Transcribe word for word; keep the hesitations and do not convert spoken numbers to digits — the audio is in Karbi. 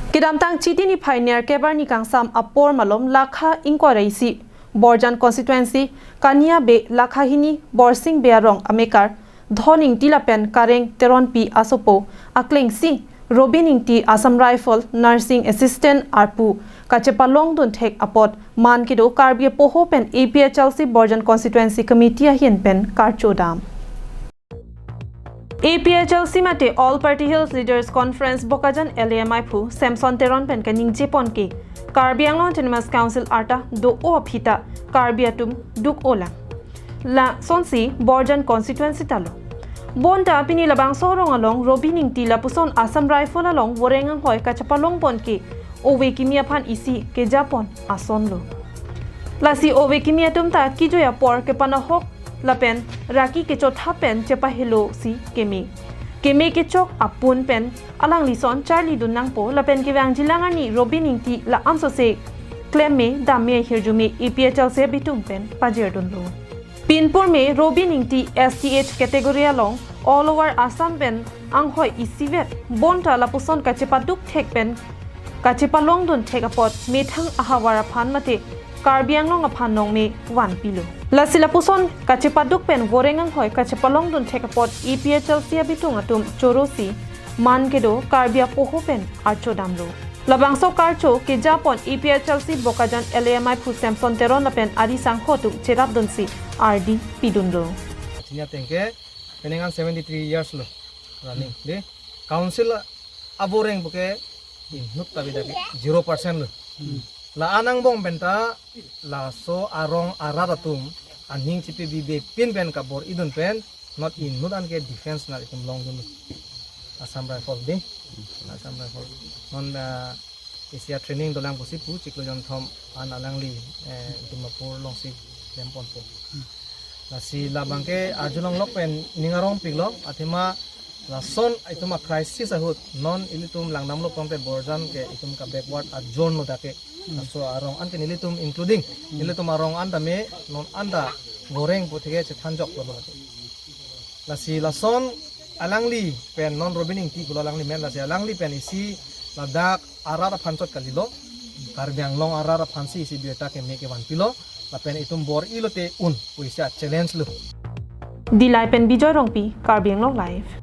Kedamtang Chiti niphai nerkep arni kangsam apor malom lakha ingkoi ra isi Borjan constituency Kania Bey lakha hini Borsing Bey arong amekar Dhon Ingti lapen Kareng Teronpi asopo aklengsi Robin Ingti, Assam Rifle nursing assistant arpu kachepalongdun thek apot man kedo Karbi apoho pen A P H L C Borjan constituency committee ahin pen karcho dam. A P H L C mate All Party Hills Leaders Conference Bokajan L A amaiphu Samson Teron pen kaningje pon ke Karbi Anglong Autonomous Council arta do-o aphi ta Karbi atum duk-o lang. Lasonsi Borjan constituency ta lo. Bonta pini labangso arong along Robin Ingti lapuson Assam Rifle along voreng anghoi kachepalong pon ke ove kimi aphan isi keja pon ason lo. Lasi ove kimi atum ta kijoi apor kepanahok lapen raki kechotha pen chepahelo si keme. Keme kechok apun pen alanglison charlidun nangpo lapen kevangjilang arni Robin Ingti la-an sose klemme damme ahirjume A P H L C abitung pen pajirdun lo. Pinpur me Robin Ingti S T H category along all over Assam pen anghoi isivet bonta lapuson kachepaduk thek pen kachepalongdun thek apot methang ahavar aphan mate Karbi Anglong aphan nongme vanpilo. Lasi lapuson kachepaduk pen voreng anghoi kachepalongdun thek apot A P H L C abitung atum chorosi man kedo Karbi apoho pen archo damlo. Labangso karcho keja pon A P H L C Bokajan L A amaiphu Samson Teron lapen ari sangho atum cherapdunsi ardi pidunlo. Chinya tengke penengan seventy three years lo running de council avoreng puke inut tabi daki zero percent lo. La anang bong penta laso arong arat atum aning chipi bibe pin pen kabor-idun pen not inut anke defense na itum longdun Assam Rifle de. Assam Rifle non uh, isi a training dolang pusi pu chiklo jonthom an alangli eh, Dimapur longsi lem ponpo. Lasi labangke arjulong lok pen ning arongpiklo athema lason itum a crisis ahut non ilitum langdamlo pangte Borjan ke itum ka backward a zone lo dake. Laso arong an ke nelitum including nelitum arong an tame non anta goreng pu theke chethanjok lo dake. Lasi lason alangli pen non Robin Ingti pulo alangli men lasi alangli pen isi ladak arat aphan chot kalilo. Karbi Anglong arat aphansi isi birta keme kevanpilo. Lapen itum bor-ilote un pu isi a challenge lo. Dillai pen Bijoy Rongpi, Karbi Anglong Live.